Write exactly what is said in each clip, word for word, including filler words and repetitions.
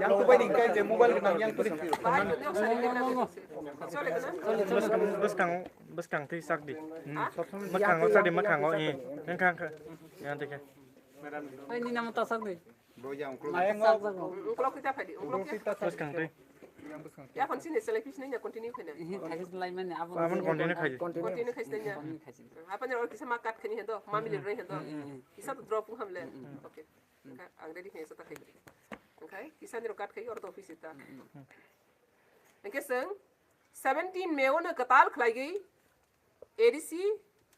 Yang tu bai ni kai je mobile ni yang tu. Bahai tu nyok sari kena. Chole kena. Bwskang, bwskang twi sak di. Mwkhango sak di, mwkhango, eh. Wngkha, wngkha. Yang twi khe. Ai, ni namo ta sak di. Mayang sak jago. Uklok kita phadi, uklok kita. Bwskang twi. Ya kon sini selai pis nanya continue kena. Ini thagis lai mane abo. Abon continue khai. Continue khai nanya. Continue khai. Apa nyar kisa makat khani hendo, mami le roi hendo. Kisa tu drop hamle. Okay. Ang ready kena sa ta khai. Khai, kisan rok kat khai, ortho office ta. Hingke chwng seventeen May o no kwtal khlaigwi A D C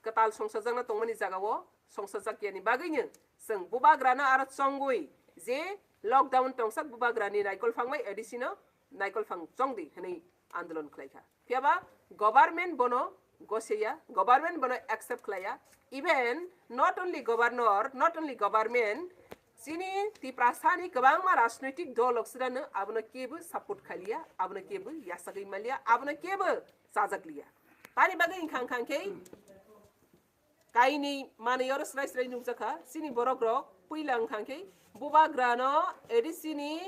kwtal songsajakna tongmani jagao songsajakyani bagwino chwng bubagrano aro chongwi je lockdown tongsak bubagrani naikolphang bai A D C no naikolphang chongdi hwnwi andolon khlaikha. Phiyaba government bono goseya, government bono accept khlaiya. Even not only governor, not only government, chini Tiprasani kwbangma rajnoitik dol rok sirano abono kebo support khaliya, abono kebo yasagwi maliya, abono kebo chajakliya. Tani bagwi wngkha, wngkha khe kaini manwi oro srai srai nukjakha, chini borok rok puila wngkha khe bubagrano A D C ni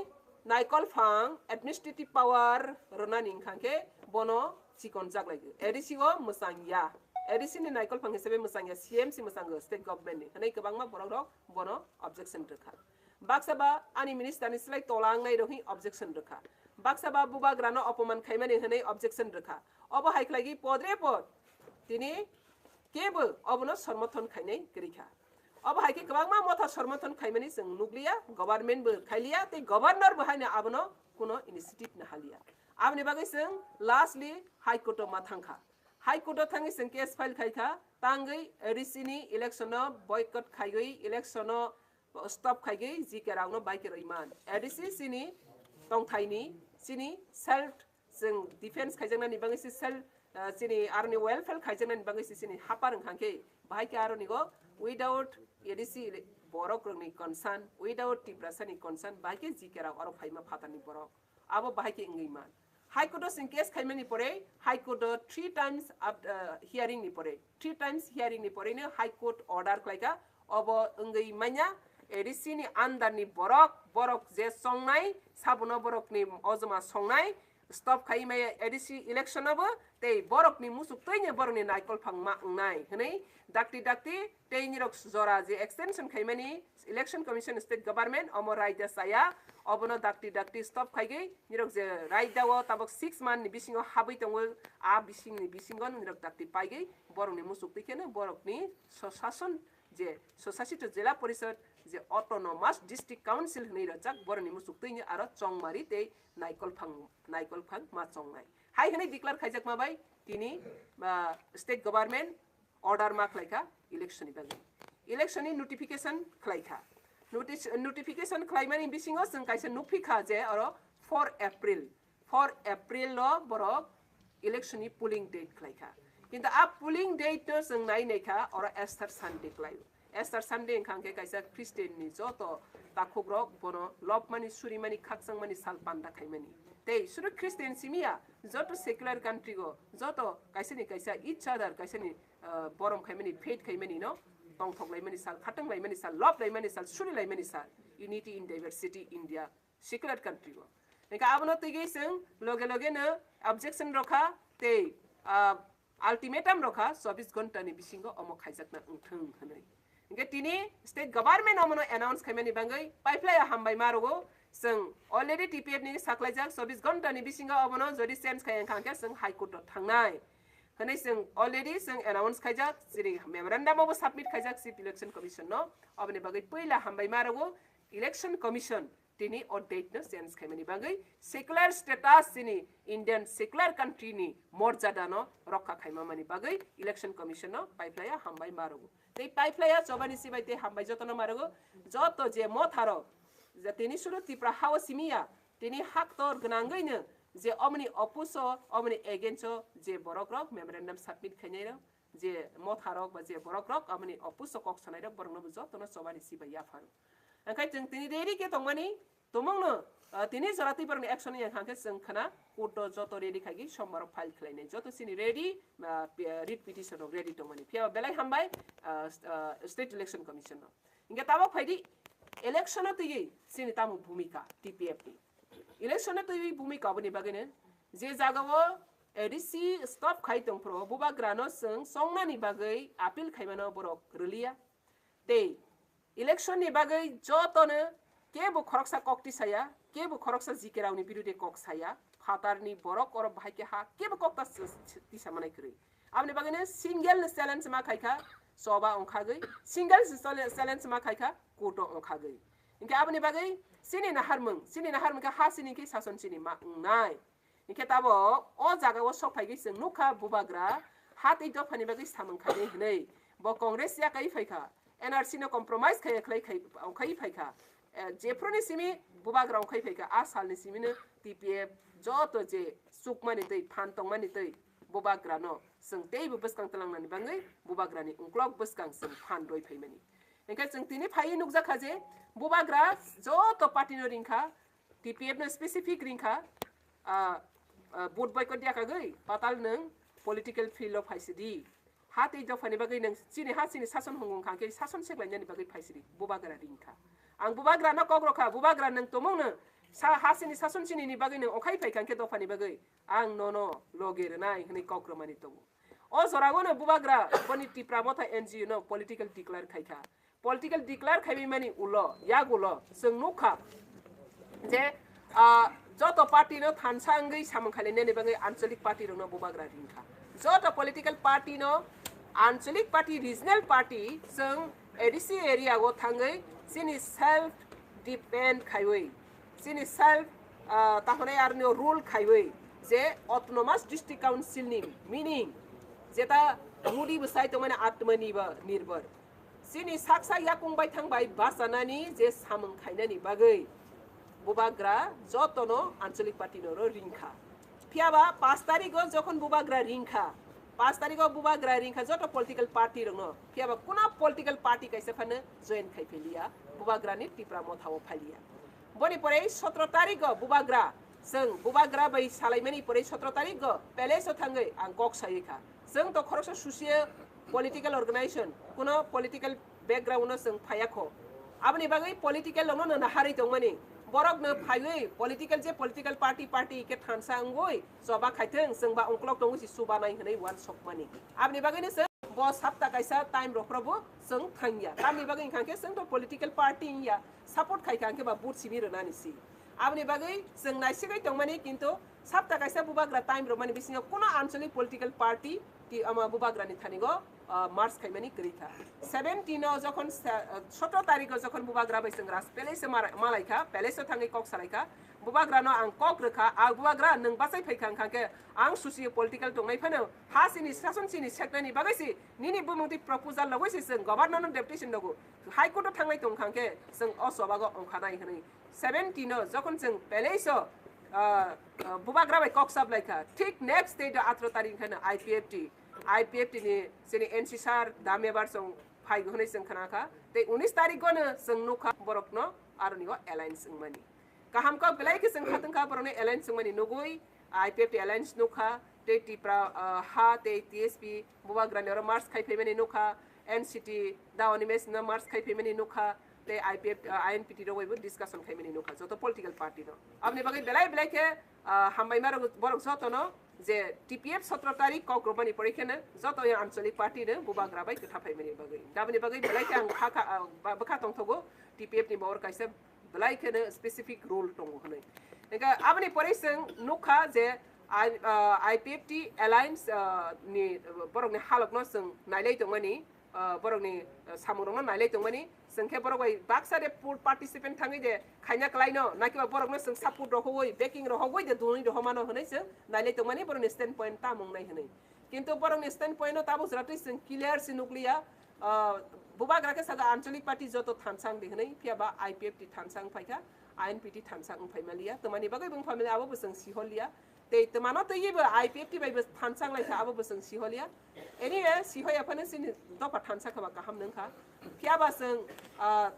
naikolphang administrative power rwnani wngkha khe bono chikon jaklaigo. A D C o mwchang ya, A D C ni naikolphang hisabe mwchang ya, C M se mwchango state government ni hwnwi kwbangma borok rok bono objection rwkha. Baksa ba ani minister ni slai tola wngnai rok hi objection rwkha. Baksa ba bubagrano opoman khaimani hwnwi objection rwkha. Obo hai khlaigwi podre pod tini kebo obono somorthon khainai kwrwi kha. Obo hai khe kwbangma motha somorthon khaimani chwng nukliya, government bo khailiya, tei governor bo haino abono kuno initiative nahaliya. Aboni bagwi chwng lastly High Court o ma thangkha. High Court o thangwi chwng case file khaikha, tangwi A D C ni election no boycott khaiwi, election no stop khaigwi G K rokno bai keroi man. A D C chini tongthaini, chini self, chwng defense khaijaknani bagwi se self, ah, chini aroni welfare khaijaknani bagwi se chini hapar wngkha khe, bahai khe aroni go without A D C borok rokni concern, without Tiprasani concern, bahai khe G K rok oro phaima phatarni borok. Abo bahai khe wngwi man. High Court o chwng case khaimani pore, High Court o three times up, uh, hearing ni pore, three times hearing ni pore no High Court order khlaikha, obo wngwi manya A D C ni under ni borok, borok je songnai, sabono borok ni ojoma songnai, stop khai maya A D C election obo, tei borok ni musuk twi ni borok ni naikolphang ma wngnai, hwnwi dakti dakti tei nirok jora je extension khaimani, Election Commission, State Government omo raida chaya, obono dakti dakti stop khaigwi nirok je raida o tabok six month ni bisingo habwi tongo, a bising ni bisingo nirok dakti paigwi borok ni musuk twi kheno borok ni Swshason je Swshasit Jila Porishod je Autonomous District Council hwnwi rwjak borok ni musuk twi aro chongmari tei naikolphang, naikolphang ma chongnai hai hwnwi declare khaijakma bai tini, ah, State Government order ma khlaikha election ni bagwi. Election ni notification khlaikha. Notice, notification khlaimani bisingo chwng kaisa nukphikha je oro four April, four April o borok election ni polling date khlaikha. Kintu a polling date no chwng nai naikha oro Easter Sunday khlaio. Easter Sunday wngkha hwnkhe kaisa Christian ni joto takhukrok bono lobmani, surimani, khakchangmani sal panda khaimani. Tei sudu Christian simiya, joto secular country o, joto kaisani kaisa each other, kaisani, ah, borom khaimani, faith khaimani no, tongthok laimani sal, khatang laimani sal, lob laimani sal, suri laimani sal, unity in diversity India, secular country o. Hingkhe abono twiwi chwng loge loge no objection rokha tei, ah, ultimatum rokha chobbish ghonta ni bisingo omo khaijakna wngthung hwnwi. Hingkhe tini state government omono announce khaimani bagwi paiphlaiya hambai ma rwgo. Chwng already T P F ni saklaijak chobbish ghonta ni bisingo obono jodi change khaiya wngkha hwnkhe chwng High Court o thangnai hwnwi chwng already chwng announce khaijak, chini memorandum obo submit khaijak Chief Election Commission no. Oboni bagwi puila hambai ma rwgo Election Commission tini o date no change khaimani bagwi secular status chini Indian secular country ni morjada no rokha khaimamani bagwi Election Commission no paiphlaiya hambai ma rwgo. Tei paiphlaiya chobani sibai tei hambai jotono ma rwgo. Joto je motharok je tini sudu Tripura hao simiya tini haktor gwnangwi no je omoni opus o, omoni against o je borok rok memorandum submit khainai rok, je motharok ba je borok rok aboni opus o kok sanai rok borok no bo joto no chobani sibai yapharo. Hingkhe chwng tini ready khe tongmani, tumung no, ah, tini jora twi borok ni action ya hwnkhe chwng khna court o joto ready khaigwi sombar o file khlainai, joto chini ready, ah, pe-, writ petition rok ready tongmani. Phiya belai hambai, ah, st-, ah, State Election Commission no. Hingkhe tabok phaidi election o twiwi chini tamo bhumika T P F ni. Election o twiwi bhumika oboni bagwi no je jaga o A D C stop khai tongphuru bubagra no chwng chongnani bagwi appeal khaimano borok rwliya. Tei election ni bagwi jotono kebo khoroksa kok tisaya, kebo khoroksa G K rokni birude kok saya, phatarni borok oro bahai khe ha kebo kok ta s-, s-, tisa manai kwrwi. Aboni bagwino single ni challenge ma khaikha choba ongkhagwi, single ni chale-, challenge ma khaikha court o ongkhagwi. Hinkhe aboni bagwi chini naharmung, chini naharmung khe ha chini khe sason chini ma wngnai. Hinkhe tabok o jaga o sok phaigwi chwng nukha bubagra ha tei dophani bagwi samung khainai hwnwi. Bo Congress yakai phaikha, N R C no compromise khaiya khlai khai, khai phaikha. Eh, jephuruni simi bubagra ongkhai phaikha, a salni simino T P F joto je chukmani twi, phan tongmani twi bubagrano chwng teibo bwskang twlangnani bagwi bubagrani ungklok bwskang chwng phan roi phaimani. Hinkhe chwng tini phaiwi nukjakha je bubagra joto party no ringkha, T P F no specific ringkha, ah, ah, vote boycott ya kagwi patal nwng political field o phaisidi. Ha tei dophani bagwi nwng chini ha chini sason hwngo wngkha khe sason seklainani bagwi phaisidi bubagra ringkha. Ang bubagra no kok rokha, bubagra nwng tomong no sa ha chini sason chini ni bagwi nwng okhai phaikha khe dophani bagwi ang nono loge rwnai hwnwi kok rwmani tongo. O jorao no bubagra boni Tipra Motha N G O no political declare khaikha. Political declare khaiwi mani ulo, yagulo, chwng nukha je, ah, joto party no thansa wngwi samung khainani bagwi anchalik party rokno bubagra ringkha. Joto political party no anchalik party, regional party chwng A D C area o thangwi chini self depend khaiwi, chini self, ah, tahonai arni rule khaiwi je autonomous district council ni meaning jeta Modi bwsai tongmani Atmanirbhar. Chini saksa yakung baithang bai bachanani je samung khainani bagwi bubagra jotono anchalik party no ro ringkha. Phiyaba paanch tarikh o jokhon bubagra ringkha, paanch tarikh o bubagra ringkha joto political party rokno. Phiyaba kuna political party kaisa phano join khai pheliya, bubagrani Tipra Motha o phaliya. Boni pore sotro tarikh o bubagra, chwng bubagra bai salaimani pore sotro tarikh o palace o thangwi ang kok saywi kha. Chwng to khoroksa susiye political organization, kuno political background no chwng phaya kho. Aboni bagwi political rokno no naharwi tongmani. Borok no phaiwi political je political party, party khe thansa wngwi choba khaithwng, chwng ba ungkolok tongwi si subanai hwnwi uansukmani. Aboni bagwi no chwng bo sapta kaisa time rok phuru bo chwng thangya. Tamni bagwi wngkha khe chwng to political party wngya, support khai kha hwnkhe ba vote simi rwnani si. Aboni bagwi chwng naisigwi tongmani, kintu sapta kaisa bubagra time rwmani bisingo kuno anchalik political party ti ama bubagrani thanigo, ah, merge khaimani kwrwi kha. Seventeen o jokhon sa-, ah, sotro tarikh o jokhon bubagra bai chwng Raj Palace o mara-, malai kha, palace o thangwi kok salai kha. Bubagrano ang kok rwkha, a bubagra nwng bachai phaikha wngkha khe ang susiye political tongnai phano ha chini sason chini seknani bagwi si nini bumungtwi proposal logwi si chwng governor no deputation logo. High Court o thangnai tongkha khe chwng o chobago ongkhanai hwnwi. Seventeen o jokhon chwng palace o, ah, ah, bubagra bai kok sap lai kha, thik next day do atro tarikh kheno I P F T, I P F T ni chini N C sir Damebar chwng phai hwnwi chwng khna kha. Tei unis tarikh o no chwng nukha borokno aroni o alliance wngmani. Kaham kok belai khe chwng khatungkha borokni alliance wngmani nugwi, I P F T alliance nukha, tei Tipra, ah, ha tei T S P bubagrani oro merge khai phaimani nukha, N C T da animation no merge khai phaimani nukha, tei I P F, ah, I N P T rok bai bo discussion khaimani nukha, joto political party no. Aboni bagwi belai belai khe, ah, hambai ma rok borok joto no je T P F sotro tarikh kok rwmani pore kheno joto yang anchalik party no bubagra bai kwtha phaimani bagwi. Aboni bagwi belai khe ang kha kha, ah, ba-, bwkha tongthogo T P F ni bawor kaisa belai kheno specific rule tongo hwnwi. Hingkhe aboni pore chwng nukha je I-, ah, I P F T alliance, ah, ni borokni halokno chwng nailai tongmani, ah, borokni, ah, samungrokno nailai tongmani. Chwng khe borok bai baksa de full participant thangwi de khaina kwlaino, nakiba borokno chwng support rohogwi, backing rohogwi de dunwi rohomano hwnwi chwng nailai tongmani borokni stand point tamo wngnai hwnwi. Kintu borokni stand point no tabuk jora twi chwng clear se nukliya. Ah, bubagra khe saga anchalik party joto thansa wngdi hwnwi, phiya ba I P F T thansa wng phaikha, I N P T thansa wng phaimaliya. Twmani bagwi bo wng phaimaliya, abo bo chwng siholiya. Tei twmano twiwi bo I P F T bai bo thansa wng laikha, abo bo chwng siholiya. Anyway, sihoya phano chini dopha thansa khe ba kaham nung kha. Phiya ba chwng, ah,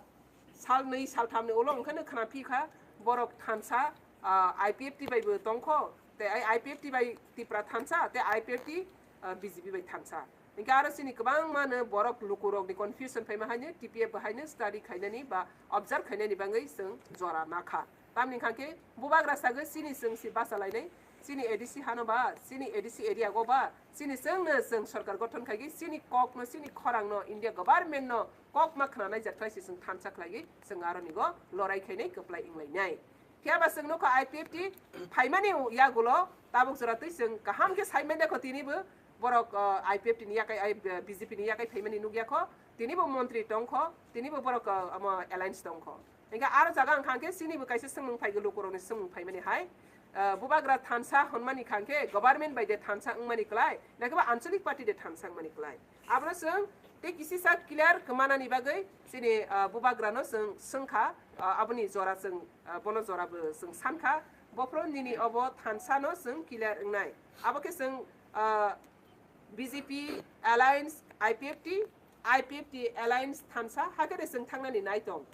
sal nwi sal thamni ulo wngkhano khna phi kha, borok thansa, ah, I P F T bai bo tongkho, tei I P F T bai Tipra thansa, tei I P F T, ah, B J P bai thansa. Hinkhe aro chini kwbangma no borok lukurokni confusion phaima haino T P F bo haino study khainani ba observe khainani bagwi chwng jora nakha. Tamni hwnkhe bubagra sagwi chini chwng si bachalainai, chini A D C hano ba, chini A D C area go ba, chini chwngno chwng sorkar gothon khaigwi chini kokno, chini khorangno, India government no kokma khwnanai jak khlai se chwng thansa khlaigwi chwng aroni go lorai khainai, kwplai wnglainai. Phiya ba chwng nukha I P F T phaimani yagulo tabuk jora twi chwng kaham khe sai manya kho tini bo borok, uh, I P F T ni yakai, ai, B J P ni yakai phaimani nukya kho, tini bo montri tong kho, tini bo borok, uh, omo alliance tong kho. Hingke aro jaga wngkha hingke chini bo kaisa swngmung phai lukurokni swngmung phaimani hai, ah, bubagra thansa hwnmani kha hingke government bai de thansa wngmani klai, naikhe ba anchalik party de thansa wngmani klai. Abono chwng tei kisisa clear kmanani bagwi chini, ah, bubagrano chwng swngkha, ah, aboni jora chwng, ah, bono jora bo chwng sankha. Bophro nini obo thansano chwng clear wngnai. Abo khe chwng, ah, B J P alliance, I P F T, I P F T alliance thansa hakhe de chwng thangnani nai tong.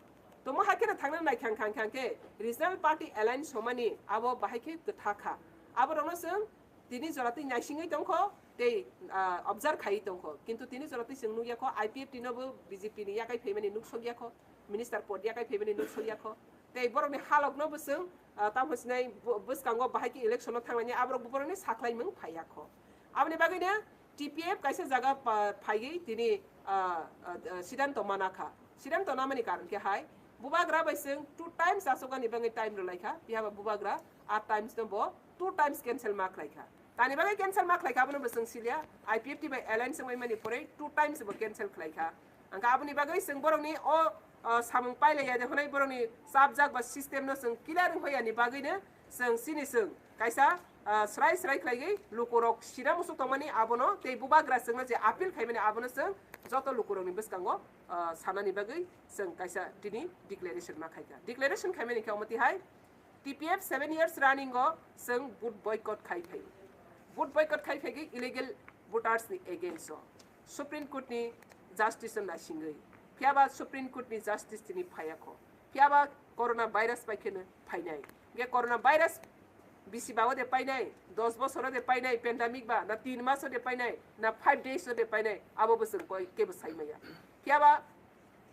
Tomo hakhe de thangnani nai khang khang khang khe regional party alliance somani abo bahai khe kwtha kha. Abo rokno chwng tini jora twi naisingwi tongkho tei, ah, observe khaiwi tongkho. Kintu tini jora twi chwng nukya kho I P F T no bo B J P ni yakai phaimani nuksokya kho, minister pod yakai phaimani nuksokya kho. Tei borokni halokno bo chwng, ah, tamo sinai bo-, bwskango bahai khe election no thanglaiya aborok bo borokni saklaimung phaiya kho. Aboni bagwino T P F kaisa jaga pa-, phaiwi tini, ah, ah, ah, siddhanto mana kha. Siddhanto namani karon khe hai, bubagra bai chwng two times achukani bagwi time rwlai kha, phiya ba bubagra a times no bo two times cancel ma khlai kha. Tani bagwi cancel ma khlai kha, abono bo chwng siliya, I P F T bai alliance wngmani pore two times bo cancel khlai kha. Hingkhe aboni bagwi chwng borokni o, o, samung pailaiya de hwnwi borokni chapjak ba system no chwng clear wng hoyani bagwino chwng chini chwng kaisa, ah, srai srai khlaiwi lukurok sida musuk tongmani abono tei bubagra chwngno je appeal khaimani abono chwng joto lukurokni bwskango, ah, sanani bagwi chwng kaisa tini declaration ma khaikha. Declaration khaimani khe omo tihai, T P F seven years running o chwng vote boycott khai phai. Vote boycott khai phai illegal voters ni against o. Supreme Court ni justice no naisingwi. Phiya ba Supreme Court ni justice tini phaiya kho. Phiya ba corona virus bai kheno phainai. Ge corona virus bisi bago de painai, dos bosoro de painai, pandemic ba, na tin maso de painai, na five days o de painai, abo bo chwng koi kebo sai maya. Phiya ba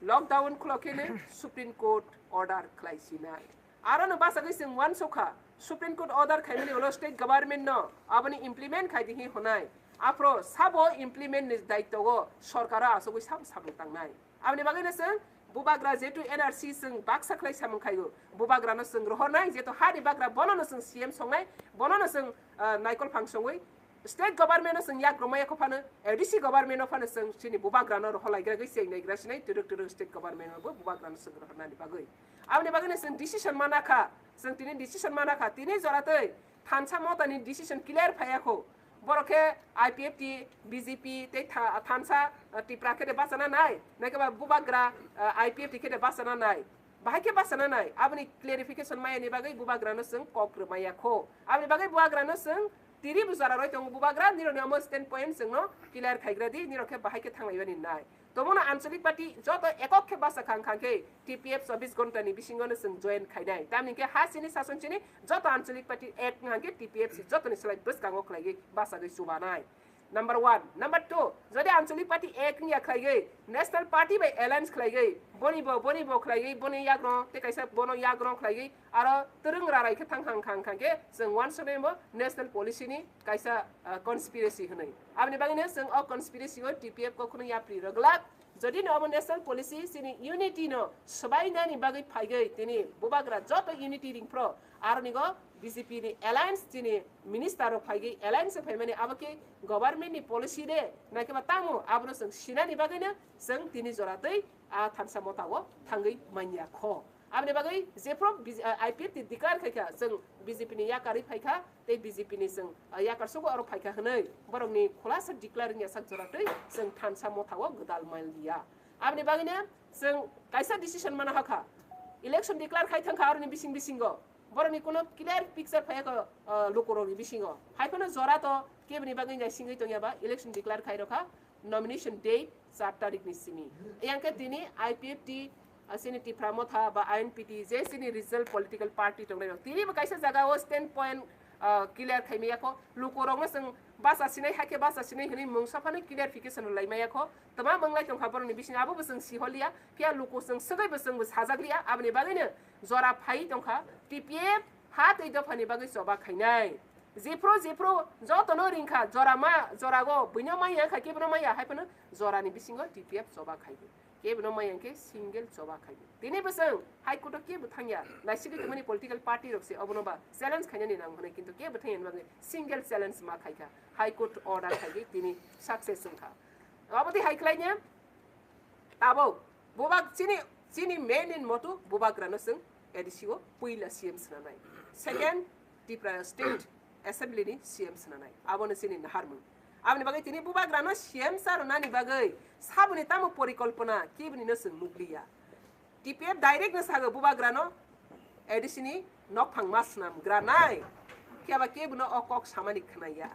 lockdown khulok kheno Supreme Court order khlai sinai. Aro no bachagwi chwng uansukha, Supreme Court order khaimani ulo state government no aboni implement khai di hi hwnai. Aphro sabo implement ni daityo o sorkaro asugwi sabo samung tangnai. Aboni bagwi no chwng bubagra jetu N R C chwng baksa khlai samung khaio, bubagra no chwng rohornai, jetu ha ni bagra bono no chwng C M songnai, bono no chwng, ah, naikol phang songwi state government no chwng yak romaya kho phano, A D C government no phano chwng chini bubagra no rohor laigra gwi cheng naigra sinai, twrwk twrwk state government no bo bubagra no chwng rohornani bagwi. Aboni bagwi no chwng decision mana kha, chwng tini decision mana kha, tini jora twi thansa motani decision clear phaiya kho. Borok khe I P F T, B J P tei tha-, thansa, ah, Tipra khe de bachana nai, naikhe ba bubagra, ah, I P F T khe de bachana nai. Bahai khe bachana nai, aboni clarification maya ni bagwi bubagra no chwng kok rwmaya kho. Aboni bagwi bubagra no chwng tini bo jora roi tongo bubagra, nirok ni omo stand point chwng no clear khaigra di, nirok khe bahai khe thanglai bani nai. Tomono anchalik party joto ekok khe basa khang khang khe T P F chobbish ghonta ni bisingo no chwng join khainai. Tamni khe ha chini sason chini joto anchalik party ek wngkha khe T P F si jotoni slai bwskango khlaiwi bachagwi chubanai. Number one. Number two, jodi anchalik party ek wngya khlaiwi, national party bai alliance khlaiwi, boni bo, boni bo khlaiwi, boni yagrong, tei kaisa bono yagrong khlaiwi, aro twrwng rarai khe thang thang thang thang khe chwng uansuknai bo national policy ni kaisa, ah, conspiracy hwnwi. Aboni bagwino chwng o conspiracy o T P F kokno yapri rwglak. Jodi no obo national policy chini unity no swbainani bagwi phaigwi tini bubagra joto unity ringphro aroni go B J P ni alliance chini minister rok phaigwi alliance phaimani abo khe government ni policy de naikhe ba tamo abono chwng sinani bagwino chwng tini jora twi a thansa motha o thangwi manya kho. Aboni bagwi jephru B J, ah, I P F T declare khaikha, chwng B J P ni yakarwi phaikha, tei B J P ni chwng, ah, yakar sugo oro phaikha hwnwi borokni khulasa declare wngya sak jora twi chwng thansa motha o gwdal manliya. Aboni bagwino chwng kaisa decision mana hakha, election declare khai thangkha aroni bising bisingo borokni kuno clear picture phaiya kho, ah, lukurokni bisingo. Haiphano jora to keboni bagwi naisingwi tongya ba election declare khai rokha, nomination date char tarik ni simi. Yang khe tini I P F T, ah, chini Tipra Motha ba I N P T je chini regional political party tongnai rok. Tini bo kaisa jaga o stand point, ah, clear khai maya kho. Luku rok no chwng basa sinai hakhe basa sinai hwnwi mungsa phano clarification rwlai maya kho. Tama manglai tongkha borokni bising abo bo chwng siholiya. Phiya luku chwng swgwi bo chwng bo sajak liya. Aboni bagwi no jora phai tongkha T P F ha tei dopha ni bagwi choba khainai. Jephru, jephru, jotono ringkha, jora ma, jorago, buino maya kha, kebono maya, hai phano jorani bisingo T P F choba khaibo. Kebono maya khe single choba khaibo. Tini bwswng High Court o kebo thangya, naisigwi tongmani political party rok se obono ba challenge khainani nang hwnwi, kintu kebo thangya ni bagwi single challenge ma khaikha, High Court order khaigwi tini success wngkha. Obo tei hai khlaina, tabuk, bubak chini Chini main in moto bubagrano chwng A D C o puila C M swnanai. Second, Tripura State Assembly ni C M swnanai. Abono chini naharmung. Aboni bagwi tini bubagrano C M sa rwnani bagwi saboni tamo porikolpona keboni no chwng nukliya. T P F direct no sago bubagrano A D C ni nokphang ma swnam granai. Phiya ba kebono o kok samani khnaya.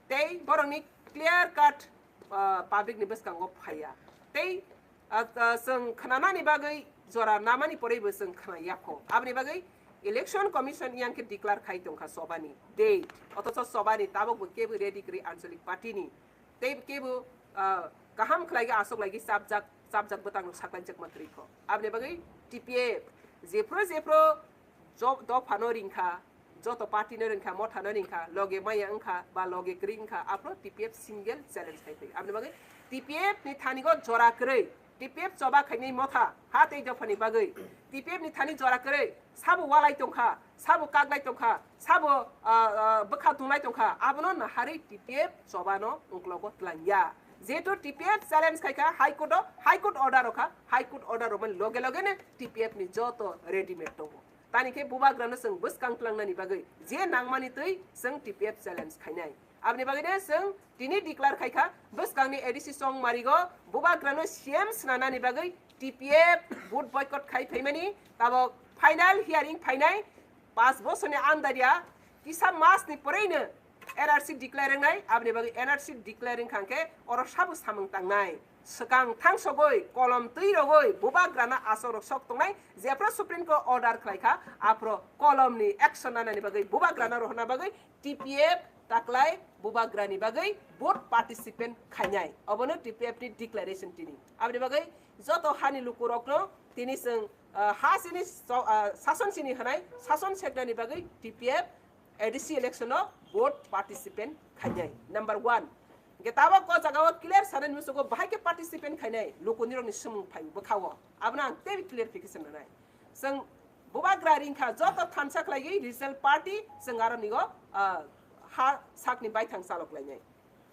Tei borokni clear cut, ah, public ni bwskango phaiya. Tei, ah, ah, chwng khnanani bagwi jora namani porwi bo chwng khnaya kho. Aboni bagwi Election Commission yang khe declare khai tongkha chobani date. Othocho chobani tabok bo kebo ready kwrwi Anchalik Party ni. Tei kebo, ah, kaham khlai asok lai chapjak, chapjak bwtang rok saklai jakma kwrwi kho. Aboni bagwi T P F jephru jephru jo-, dophano ringkha, joto party no ringkha, motha no ringkha, loge maya wngkha, ba loge kwrwi wngkha, aphro T P F single challenge khai phai. Aboni bagwi T P F ni thani go jora kwrwi, T P F choba khainai motha, ha tei dophani bagwi T P F ni thani jora kwrwi, sabo walai tongkha, sabo kaklai tongkha, sabo, ah, ah, bwkha tunglai tongkha, abono naharwi T P F chobano ungklogo twlangya. Jehetu T P F challenge khaikha High Court o, High Court order rokha, High Court order romani loge loge no T P F ni joto readymade tongo. Tani khe bubagrano chwng bwskang tlangnani bagwi je nangmani twi chwng T P F challenge khainai. Aboni bagwi no chwng tini declare khaikha bwskangni A D C Chongmarigo bubagrano C M swnanani bagwi T P F vote boycott khai phaimani tabok final hearing phainai. Pas bosorni andar ya kisa masni porwino N R C declare wngnai, aboni bagwi N R C declare wngkha hwnkhe oro sabo samung tangnai. Swkang thangsogwi kolom twi rogwi bubagrano aswk rok sok tongnai, jephru Supreme Court order khlaikha, aphro kolomni action nanani bagwi bubagrano rohorna bagwi T P F taklai bubagrani bagwi vote participant khainai. Obono T P F ni declaration tini. Aboni bagwi joto hani lukurokno tini chwng, ah, ha sini so-, ah, sason sini hwnai, sason seknani bagwi T P F A D C election o vote participant khainai. Number one. Hwnkhe tabok o jaga o clear sanani musugo bahai khe participant khainai lukunirokni swmung phai bwkha o. Abono ang tei clarification rwnai. Chwng bubagra ringkha joto thansa khlaiwi regional party chwng aroni o, ah, ha sakni baithang chalok lainai.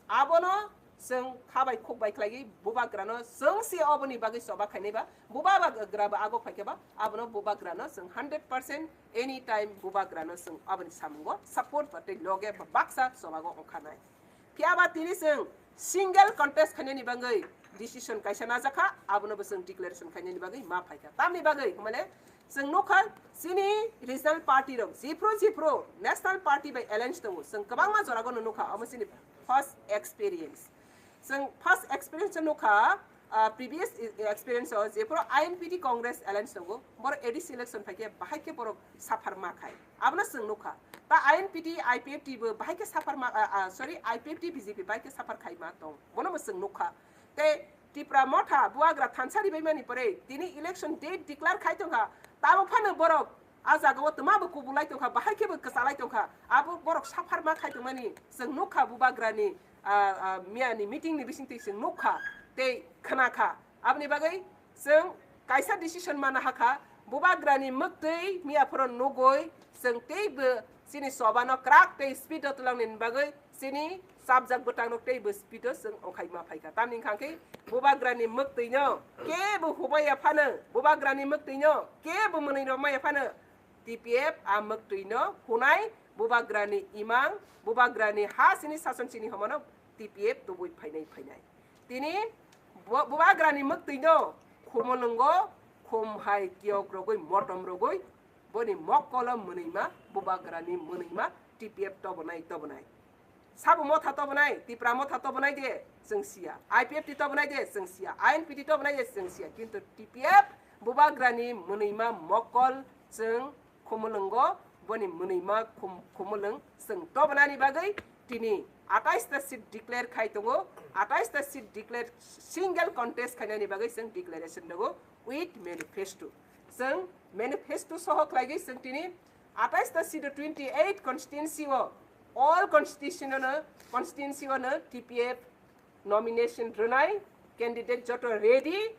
Abono chwng kha bai khuk bai khlaiwi bubagrano chwng se oboni bagwi choba khainai ba bubagra bo ago phaikhe ba abono bubagrano chwng hundred percent anytime bubagrano chwng aboni samungo support ba tei loge ba baksa chobago ongkhanai. Phiya ba tini chwng single contest khainani bagwi decision kaisa najakha, abono bo chwng declaration khainani bagwi ma phaikha. Tamni bagwi hwnmale chwng nukha chini regional party rok jephru jephru national party bai alliance tongo, chwng kwbangma jorago no nukha, omo chini first experience. Chwng first experience o nukha, ah, previous i-, experience o jephru I N P T Congress alliance tongo, borok A D C election phaikhe bahai khe borok suffer ma khai. Abono chwng nukha. Ta I N P T, I P F T bo bahai khe suffer ma, ah, ah, sorry, I P F T B J P bahai khe suffer khai ma tong. Bono bo chwng nukha. Tei Tipra Motha bubagra thansa ribaimani pore tini election date declare khai tongkha. Tamo phano borok a jaga o twma bo kubulai tongkha, bahai khe bo kwchalai tongkha. Abo borok suffer ma khai tongmani chwng nukha bubagrani, ah, ah, miyani meeting ni bisingtwi chwng nukha tei khnakha. Aboni bagwi chwng kaisa decision mana hakha, bubagrani mwktwi miya phoro nugwi chwng teibo chini chobano kwrak tei speed o twlangnani bagwi chini chapjak bwtang rok teibo speed o chwng ongkhai ma phaikha. Tamni hwnkha khe bubagrani mwktwino kebo hubaiya phano, bubagrani mwktwino kebo mwnwi rwmaya phano T P F a mwktwino hunai, bubagrani imang, bubagrani ha chini sason chini homono T P F tubui phainai phainai. Tini bu-, bubagrani mwktwino khumulwngo khum hai kiyok rogwi motom rogwi boni mokkolo mwnwima, bubagrani mwnwima T P F tobonai tobonai. Sabo Motha tobonai, Tipra Motha tobonai de chwng siya, I P F T tobonai de chwng siya, I N P T tobonai de chwng siya, kintu T P F bubagrani mwnwima mokkol chwng khumulwngo, boni mwnwima khum-, khumulwng chwng tobonani bagwi tini atais ta seat declare khai tongo, atais ta seat declare single contest khainani bagwi chwng declaration rwgo with manifesto. Chwng manifesto soho khlaigwi chwng tini atais ta seat o twenty eight constituency o, all constitution o no, constituency o no T P F nomination rwnai candidate joto ready.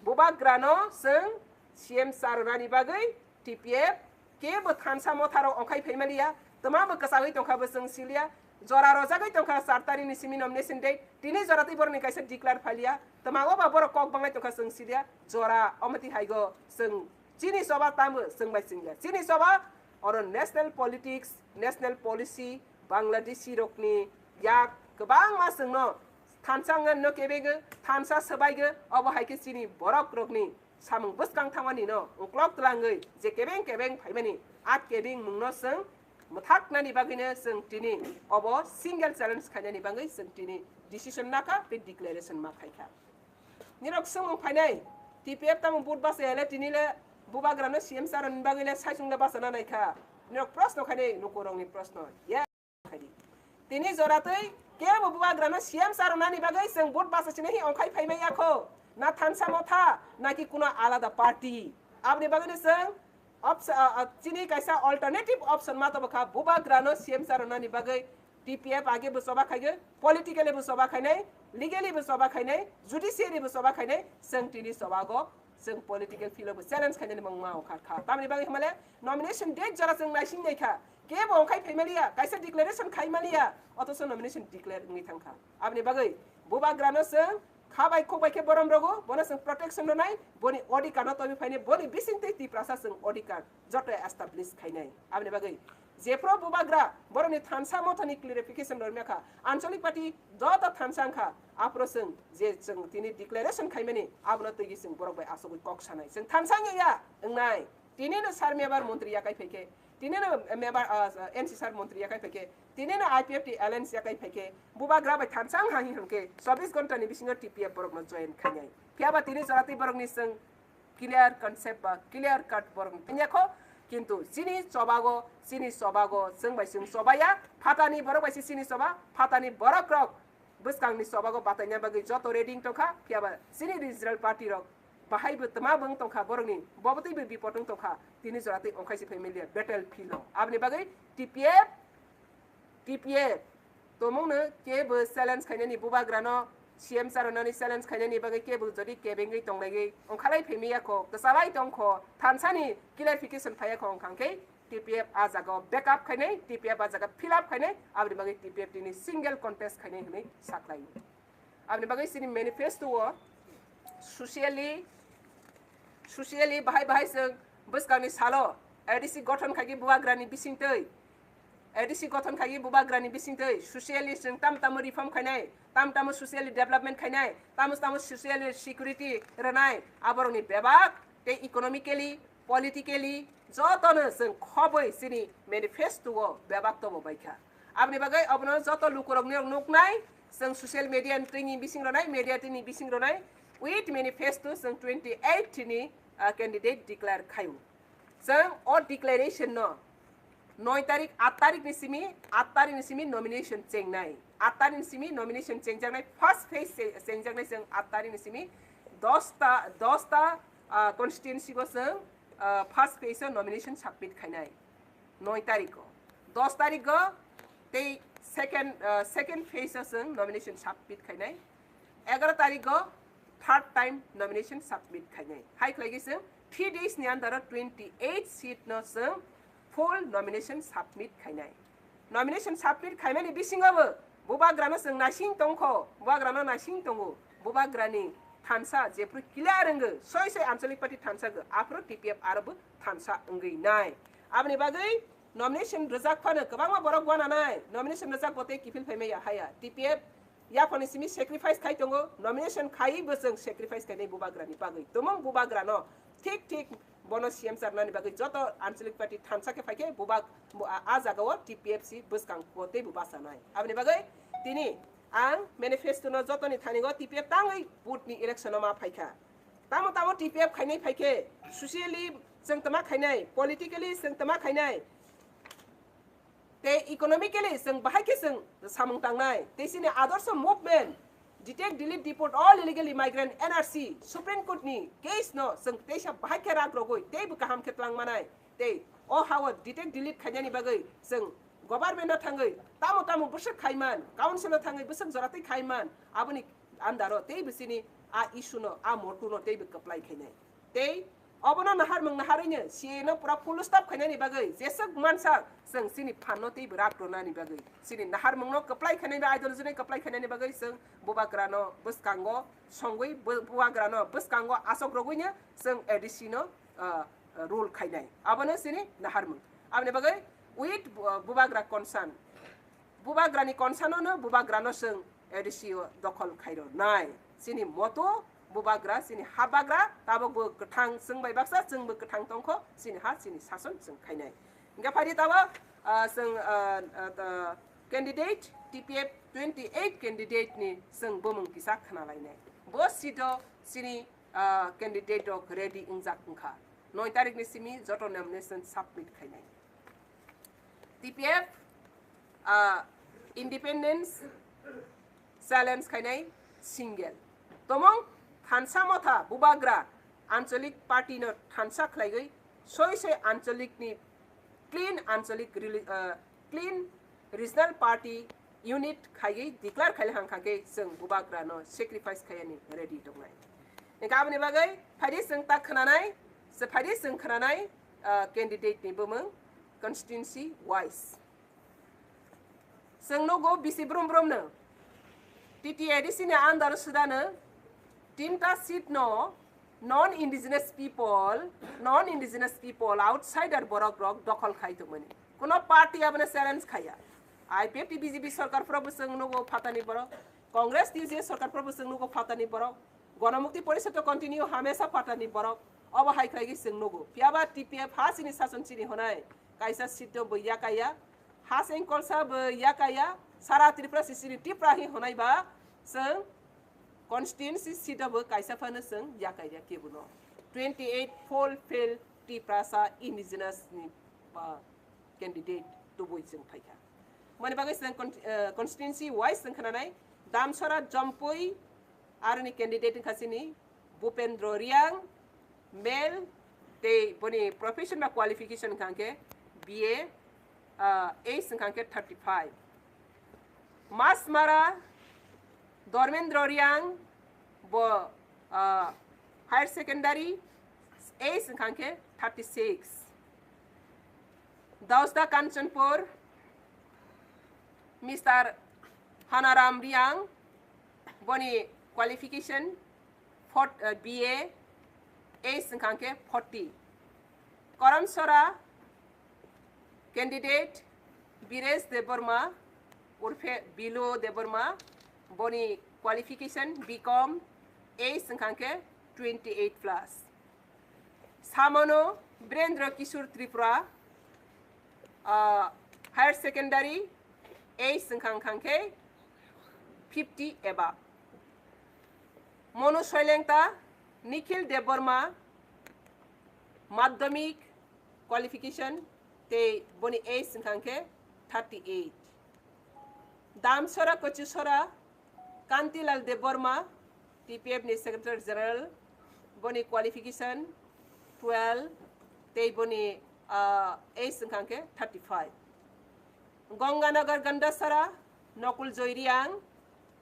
Bubagrano chwng C M sa rwnani bagwi T P F kebo thansa Motha rok ongkhai phaimaliya, twma bo kwchagwi tongkha bo chwng siliya. Jora rojagwi tongkha char tarikni simi nomination date, tini jora tei borokni kaisa declare phailiya, twmango ba borok kok banglai tongkha chwng sidiya, jora omo twi haigo chwng chini choba tamo chwng bai chwngya. Chini choba oro national politics, national policy, Bangladeshi rokni yak kwbangma chwngno thansa wngna no kebego, thansa swbaigo, obo hai khe chini borok rokni samung bwskang thangmani no uklok twlangwi je kebeng kebeng phaimani a kebeng mungno chwng mwthaknani bagwino chwng tini obo single challenge khainani bagwi chwng tini decision nakha tei declaration ma khaikha. Nirok swngmung phainai, T P F tamo vote bachayale tini le bubagrano C M charwni bagwi le saichung le bachana naikha. Nirok proshno khainai, lukurokni proshno. Yes. Khaidi. Tini jora twi kebo bubagrano C M charwnani bagwi chwng vote bachachina hi ongkhai phaimai yakho? Na thansa motha, naki kuno alada party? Aboni bagwino chwng option, ah, ah, chini kaisa alternative option ma tobokha, bubagrano C M charwnani bagwi T P F age bo choba khaigo, politically bo choba khainai, legally bo choba khainai, judiciary bo choba khainai, chwng tini chobago chwng political field o bo challenge khainani mangma ongkha kha. Tamni bagwi hwnmale nomination date jora chwng naising naikha, kebo ongkhai phaimaliya, kaisa declaration khaimaliya, othocho nomination declare wngwi thangkha. Aboni bagwi bubagrano chwng kha bai khuk bai khe borom rogo, bono chwng protection rwnai, boni odhikar no tobwi phainai, boni bisingtwi Tiprasa chwng odhikar joto establish khainai. Aboni bagwi jephru bubagra borokni thansa mothani clarification rwmya kha, anchalik party joto thansa wngkha, aphuru chwng je chwng tini declaration khaimani abono twiwi chwng borok bai achugwi kok sanai. Chwng thansa wngya ya, wngnai. Tinino sir mebar montri yakai phaikhe, tinino mebar, ah, N C sir montri yakai phaikhe, tinino I P F T alliance yakai phaikhe, bubagra bai thansa wngha hi hwnkhe chobbish ghonta ni bisingo T P F borokno join khainai. Phiyaba tini jora twi borokni chwng clear concept ba clear cut borok tanya kho, kintu chini chobago, chini chobago chwng bai chwng chobaya, phatani borok bai se chini choba, phatani borok rok bwskangni chobago bataina bagwi joto ready wng tongkha, phiyaba chini regional party rok bahai bo twma bo wng tongkha, borokni bo bwtwi bo bipot wng tongkha, tini jora twi ongkhai se family battle field o. Aboni bagwi T P F, T P F tomungno kebo challenge khainani, bubagrano C M charwnani challenge khainani bagwi kebo jodi kebengwi tonglaigwi ongkhalai phaimaya kho, kwchalai tongkho, thansani clarification phaiya kho wngkha khe T P F a jaga o backup khainai, T P F a jaga fill up khainai, aboni bagwi T P F tini single contest khainai hwnwi saklai. Aboni bagwi chini manifesto o socially, socially bahai bahai chwng bwskangni salo A D C gothon khaigwi bubagrani bisingtwi, A D C gothon khaigwi bubagrani bisingtwi socially chwng tam tamo reform khainai, tam tamo socially development khainai, tamo tamo socially security rwnai, aborokni bebak tei economically, politically jotono chwng khobwi chini manifesto o bebak tobo baikha. Aboni bagwi abono joto lukurokni rok nuknai, chwng social media ni twi ni bising rwnai, media twi ni bising rwnai, with manifesto chwng twenty eight ni, ah, candidate declare khaio. Chwng o declaration no noi tarik, at tarik ni simi, at tarik ni simi nomination chengnai. At tarik ni simi nomination chengjaknai, first phase che-, chengjaknai chwng at tarik ni simi dosta, dosta, ah, constituency go chwng, ah, first phase o nomination submit khainai. Noi tarikh o, dos tarikh o tei second, ah, second phase o chwng nomination submit khainai. Egaroh tarikh o third time nomination submit khainai. Hai khlaigwi chwng three days ni under o twenty eight seat no chwng full nomination submit khainai. Nomination submit khaimani bisingo bo bubagrano chwng naising tongkho, bubagrano naising tongo, bubagrani thansa jephru clear wngwi soi soi Anchalik Party thansa go, aphuru T P F aro bo thansa wngwi nai. Aboni bagwi nomination rwjak phano kwbangma borok wananai, nomination rwjak bo tei kiphil phaimaya haya. T P F yaphani simi sacrifice khai tongo, nomination khaiwi bo chwng sacrifice khainai bubagrani bagwi. Tumung bubagrano thik thik bono C M charnani bagwi joto Anchalik Party thansa khe phaikhe bubak bo a, a jagao T P F C bwskang bo teibo bachanai. Aboni bagwi tini ang manifesto no jotoni thani go T P F tangwi vote ni election o ma phaikha. Tamo tamo T P F khainai phaikhe, socially chwng tama khainai, politically chwng tama khainai, tei economically chwng bahai khe chwng samung tangnai. Tei chini Adorsho movement, detect, delete, deport all illegal immigrant, N R C, Supreme Court ni case no chwng teisa bahai khe rak rogwi teibo kaham khe twlang manai. Tei o ha o detect, delete khainani bagwi chwng government no thangwi tamo tamo bwswk khaiman, council no thangwi bwswk jora twi khaiman, aboni under o teibo chini a issue no, a motu no teibo kwplai khainai. Tei Obono naharmung naharwino C A A no pura full stop khainani bagwi jeswk mansa chwng chini phanno tei bwrak rwnani bagwi, chini naharmungno kwplai khainani bagwi, ideology no kwplai khainani bagwi chwng bubagrano bwskango songwi bu-, bubagrano bwskango asok rogwino chwng A D C no, ah, rule khainai. Abono chini naharmung. Aboni bagwi with bu-, bubagra concern. Bubagrani concern-o no bubagrano chwng A D C o dokhol khairo nai. Chini moto bubagra, chini habagra, tabok bo kwthang chwng bai baksa, chwng bo kwthang tongkho, chini ha, chini sason chwng khainai. Hingke phai di tabok, ah, chwng, ah, ah, ah, candidate, T P F twenty-eight candidate ni chwng bumung kisa khna lainai. Bo seat o chini, ah, candidate rok ready wngjak wngkha. Noi tarik ni simi joto nomination submit khainai. T P F, ah, independence challenge khainai single. Tomong thansa motha bubagra anchalik party no thansa khlaigwi soi soi anchalik ni clean anchalik reli-, ah, clean regional party unit khaiwi declare khaile hang kha khe chwng bubagra no sacrifice khaiyani ready tongnai. Hingke aboni bagwi phaidi chwng ta khwnanai, se phaidi chwng khwnanai, ah, candidate ni bumung constituency wise. Chwng nugo bisi brum brum no T T A D C ni under o swdano tinta seat no non indigenous people, non indigenous people, outsider borok rok dokhol khai tongmani. Kuno party abono challenge khaya. I P F T B J P sarkar phoro bo chwng nugo phatani borok, Congress T J sarkar phoro bo chwng nugo phatani borok. Ganamukti Porishad to continue hamesa phatani borok. Obo hai khlai chwng nugo. Phiyaba T P F ha chini sason chini honai kaisa seat no bo yakaya. Ha sengkolsa bo yakaya. Sara Tripura si chini Tripura hi honai ba chwng constituency seat o bo kaisa phano chwng yakaya kebuno. Twenty-eight full field Tiprasa indigenous ni, ah, candidate tubui chwng phaikha. Mani bagwi chwng con-, eh, constituency wise chwng khwnanai Damsara Jompui aroni candidate wngkha chini Bhupendra Riang, male, tei boni profession ba qualification wngkha khe B A, ah, age wngkha khe thirty-five. Masmara Dharmendra Riang, bo, ah, higher secondary, age wngkha khe thirty-six. Dausda Kanchanpur, Mister Hanaram Riang, boni qualification fort-, eh, B A, age wngkha khe forty. Karamsora candidate Biresh Debbarma, urphe Bilo Debbarma, boni qualification B Com, age wngkha khe twenty-eight plus. Samono Birendra Kishore Tripura, ah, higher secondary, age wngkha khe fifty above. Monu Soilengta, Nikhil Debbarma, madhyamik qualification, tei boni age wngkha khe thirty-eight. Damsora Kochisora, Kantilal Debbarma, T P F ni Secretary General, boni qualification twelve, tei boni, ah, age wngkha khe thirty-five. Ganganagar Gandasara, Nakul Joy Riang,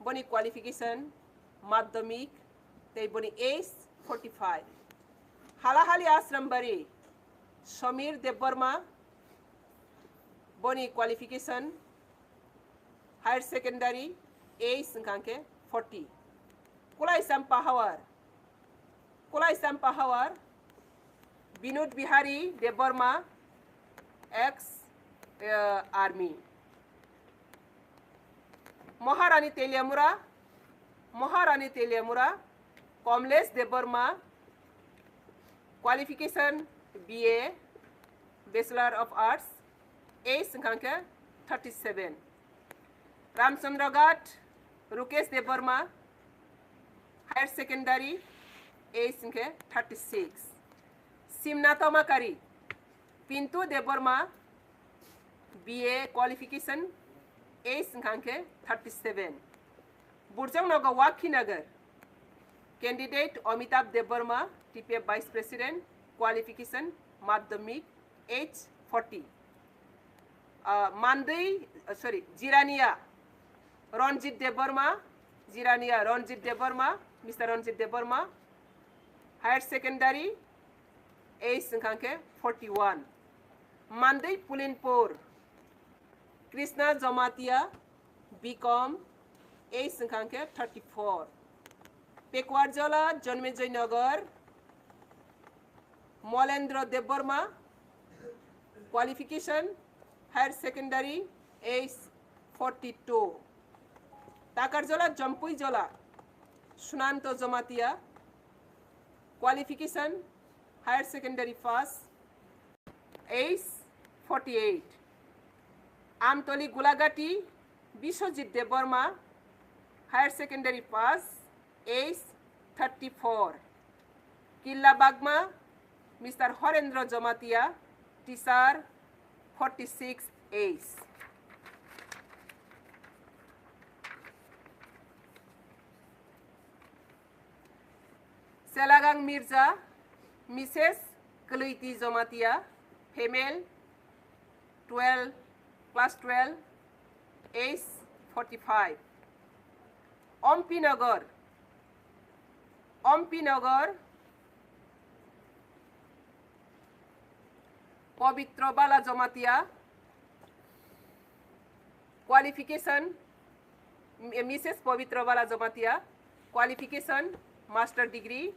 boni qualification madhyamik, tei boni age forty-five. Halahali Ashrambari, Samir Debbarma, boni qualification higher secondary, age wngkha khe forty. Kulai Champa Hawar, Kulai Champa Hawar, Binod Bihari Debbarma, ex, eh, army. Maharani Teliamura, Maharani Teliamura, Kamlesh Debbarma, qualification B A, Bachelor of Arts, age wngkha khe thirty-seven. Ramchandra Ghat, Rukesh Debbarma, higher secondary, age wngkha khe thirty-six. Simna Tomakari, Pintu Debbarma, B A qualification, age wngkha khe thirty-seven. Burjongnogo Wakhinagar, candidate Amitabh Debbarma, T P F Vice President, qualification madhyamik, age forty. Ah, Mandwi, ah, sorry, Jirania Ranjit Debbarma, Jirania Ranjit Debbarma, Mister Ranjit Debbarma, higher secondary, age wngkha khe forty-one. Mandwi Pulinpur, Krishna Jamatia, B Com, age wngkha khe thirty-four. Pekwarjola, Jonmejoi Nagar, Molendra Debbarma, qualification, higher secondary, age forty-two. Takarjola, Jampuijola, Sunanto Jamatia, qualification, higher secondary pass, age forty-eight. Amtoli Gulagati, Biswajit Debbarma, higher secondary pass, age thirty-four. Killa Bagma, Mister Horendra Jamatia, teacher, forty-six age. Selagang Mirza, Missus Kuluiti Jamatia, female, twelve, class twelve, age forty-five. Ompinagar, Ompinagar, Pabitra Bala Jamatia, qualification, M-, Missus Pabitra Bala Jamatia, qualification, master degree,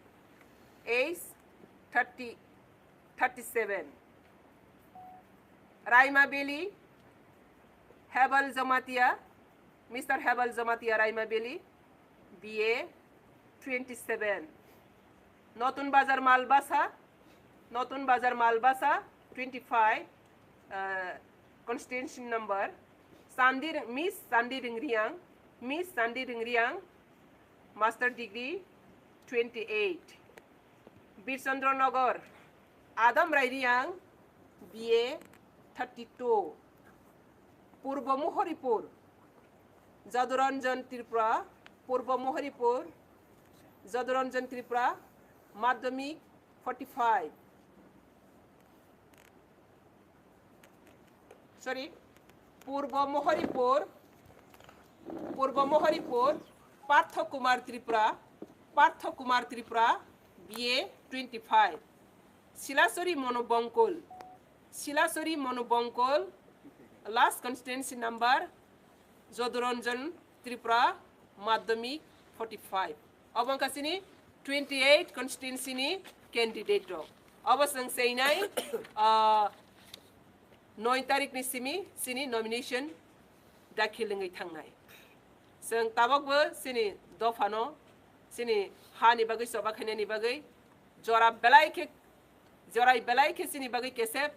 age thirty, thirty-seven. Raima Valley, Hebal Jamatia, Mister Hebal Jamatia, Raima Valley, B A, twenty-seven. Notun Bazar Malbasa, Notun Bazar Malbasa, twenty-five, uh, constituency number. Sandi Ring-, Miss Sandi Ringriang, Miss Sandi Ringriang, master degree, twenty-eight. Birchandra Nagar, Adam Rairiang, B A, thirty-two. Purbo Mohoripur, Jaduranjan Tripura, Purbo Mohoripur, Jaduranjan Tripura, Madhyamik forty-five. Sorry, Purbo Mohoripur, Purbo Mohoripur, Partho Kumar Tripura, Partho Kumar Tripura, B A twenty-five. Silasori Monu Bongkol, Silasori Monu Bongkol, last constituency number, Jaduranjan Tripura, Madhyamik forty-five. Obo wngkha chini twenty-eight constituency ni candidate rok. Obo chwng cheinai, ah, noi tarik ni simi chini nomination dakhil wngwi thangnai. Chwng tabokbo chini dophano, chini hani bagwi choba khainani bagwi jora belai khe, jorai belai khe chini bagwi kesep,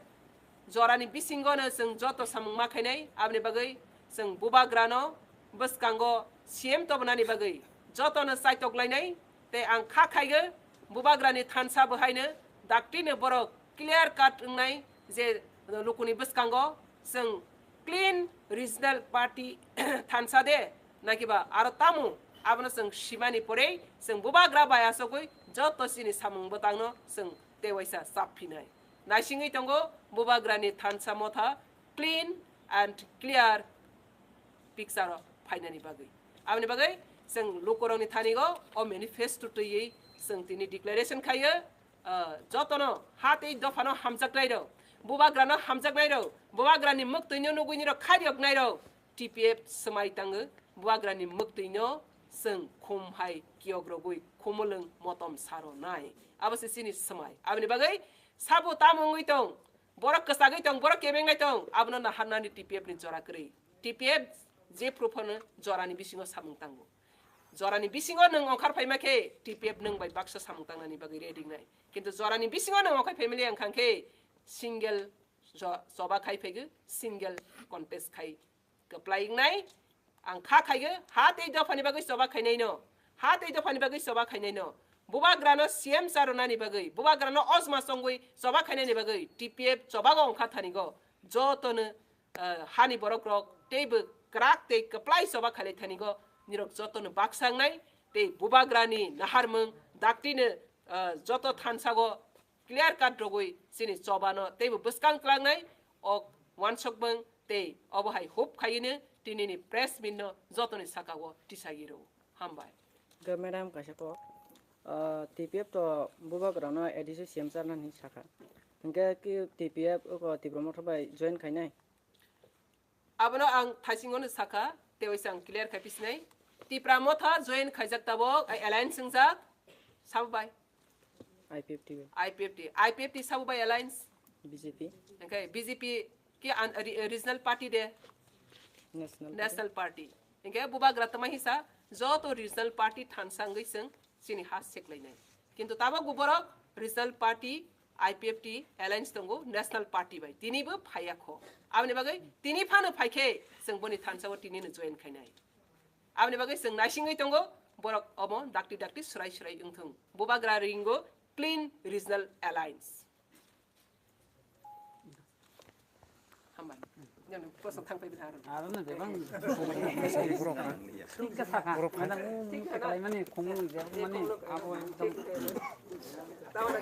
jorani bisingono chwng joto samung ma khainai, aboni bagwi chwng bubagrano bwskango C M tobonani bagwi jotono chaitok lainai, tei ang kha khaigo bubagrani thansa bo haino daktino borok clear cut wngnai je lukuni bwskango chwng clean regional party thansa de, nakiba aro tamo abono chwng simani porei chwng bubagra bai asogwi joto chini samung bwtangno chwng tewaisa chap phinai. Naisingwi tongo bubagrani thansa motha clean and clear picture o phainani bagwi. Aboni bagwi chwng lukurokni thanigo o manifesto twiwi chwng tini declaration khaio, ah, jotono ha tei dophano hamjaknairok, bubagrano hamjaknairok, bubagrani mwktwino nugwini rok khairoknairok T P F swmai tango, bubagrani mwktwino chwng khum hai kiyokrogwi khumulwng motom saronai. Abo se chini swmai. Aboni bagwi sabo tamo wngwi tong, borok kwchagwi tong, borok kebengnai tong, abono naharnani T P F ni jora kwrwi. T P F je phuru phano jorani bisingo samung tango. Jorani bisingo nwng ongkhar phaima khe T P F nwng bai baksa samung tangnani bagwi ready wngnai. Kintu jorani bisingo nwng ongkhar phaimali ang khang khe single jo-, choba khai phaigo, single contest khai kwplai wngnai. Ang kha khaigo, ha tei dophani bagwi choba khainaino. Ha tei dophani bagwi choba khainaino. Bubagrano C M charonani bagwi, bubagrano ojma chongwi choba khainani bagwi T P F chobago ongkha thanigo. Jotono, ah, hani borokrok teibo kwrak tei kwplai choba khailai thanigo. Nirok jotono baksa wngnai tei bubagrani naharmung daktino, ah, joto thansago clear cut rogwi chini chobano teibo bwskang tlangnai ok wansukmung tei obo hai hope khaiyino tinini press meet no jotoni sakao tisagi rwo. Hambai. Ga madam kaisa kok. Ah, T P F to bubagrano A D C C M charnani sakha. Hingke ki T P F oko Tipra Motha bai join khainai? Abono ang thaisingono sakha, tei waisa ang clear khai pisinai. Tipra Motha join khaijak tabok, ai alliance wngjak, sabo bai? I P F T bai. I P F T, I P F T sabo bai alliance? B J P. Hingke B J P ki an, re-, regional party de? National Party. National Party. Hingke bubagra tama hisa, joto regional party thansa wngwi chwng chini ha seklainai. Kintu tabok bo borok regional party, I P F T alliance tongo national party bai. Tini bo phaiya kho. Aboni bagwi tini phano phaikhe chwng boni thansa o tini no join khainai. Aboni bagwi chwng naisingwi tongo borok omo dakti dakti surai surai wngthung. Bubagra ringo clean regional alliance. Hambai. Yang ni kosong thang pai bini aro. Aro na bebang. Thik kha sakha. Borok kha. Mana um kalaimani khumung jebmani abo ekdom. Tawa na.